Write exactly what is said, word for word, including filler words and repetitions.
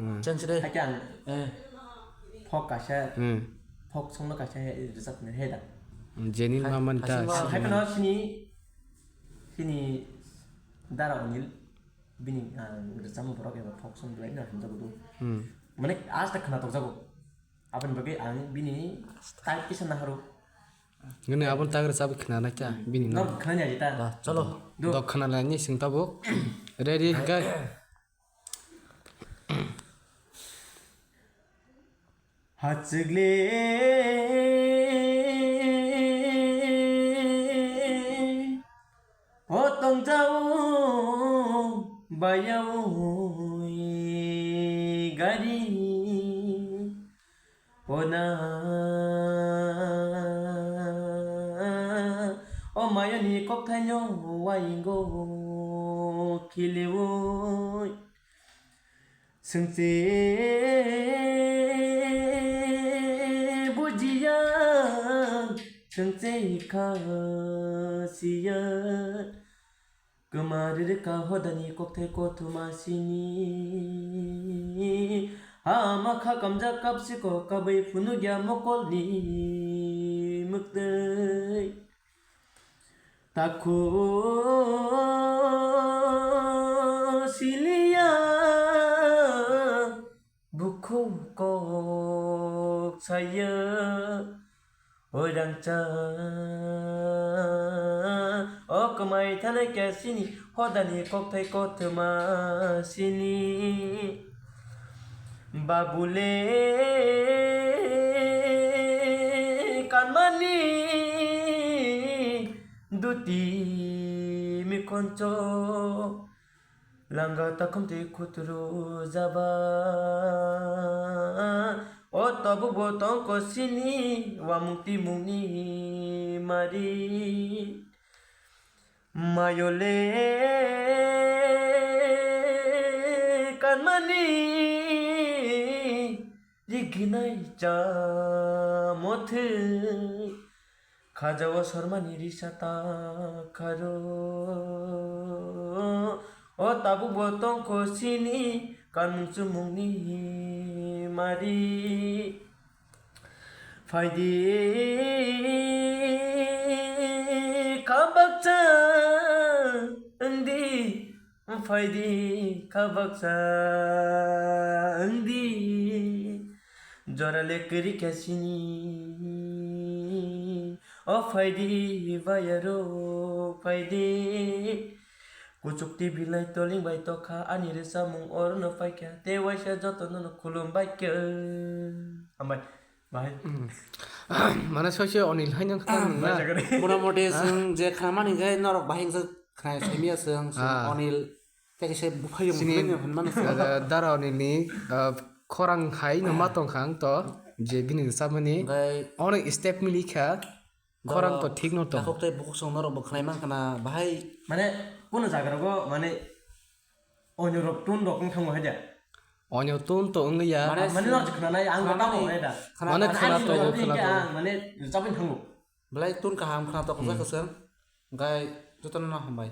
Hmm. Chang side. Hakhe ang Eh. Folk kaisa, Hmm. Folk song no kaisa he, rwchapnai he da. Jenil Hai-, maman ta haising ma- Ang hai phano sini, sini Dara Onil, bini, ah, rwchapmung borok eba folk song belai no hamjago do. Hmm. Mane, asta khna tokjago. Aboni bagwi ang bini type kisa naharu. Ngene abon tagra chabi khna nai ta bini no. No khna nya jita. Ba, chalo. Do. Do khna lai ni sing tabuk. Ready, go. Hachikle o tongjao bayao gari. Ona o mayani kokthaino waingo khiliwi sengche bujiya sengche khasiya. Kwma rwrwkha hodani kokthai kothoma sini. Hama kha kamjak kapsiko kabai phunukya mokolni mwktwi. Takhu siliya bukhu kok saya. Oi rangcha, o kwmai thanai kya sini, hodani kokthai kothoma sini. Babule kanmani duti mikhoncho. Langa takhumtwi khuturu jaba. O tabukbo tongkho sini wamung timungni mari. Mayole kanmani riginai cha mothwi. Khajao sarmani risa ta kharo. O tabukbo tongkho sini kanmung chumungni mari. Phaidi khabakcha wngdi. Phaidi khabaksa wngdi, jorale kwrwi kha sini. O phaidi bayaro phaidi, kuchuk T V lai toling bai tokha, ani rwchapmung orono paikha, tei waisa jotono no khulum baikha. Hambai. Bahai. Mane soise Onil haino khna nang na. Bahai jagari. Motamoti chwng je khnamani khe norok bahai wngsa khna simi aswng, chwng Ah. Onil tei kisa buphayung Sini, buphayung hinmano. Ah, Dara Onilni, ah, khorang hai no ma tongkha ang to, je bini rwchapmani. Onek step mili kha, khorang to thik no tong. Takhuk tei bukhuk chwng norok bo khnai mankha na, bahai. Mane, kuno jaga rogo, mane, Onyo rok tun rok wng thango hai da. Onyo tun to wng ya. Mane, mane no khna nai ang tamo hai da. Mane khna to, khna to. Ang mane chabin thango. Belai tun kaham khna to kajak kwchwng. Gai jotono no hambai.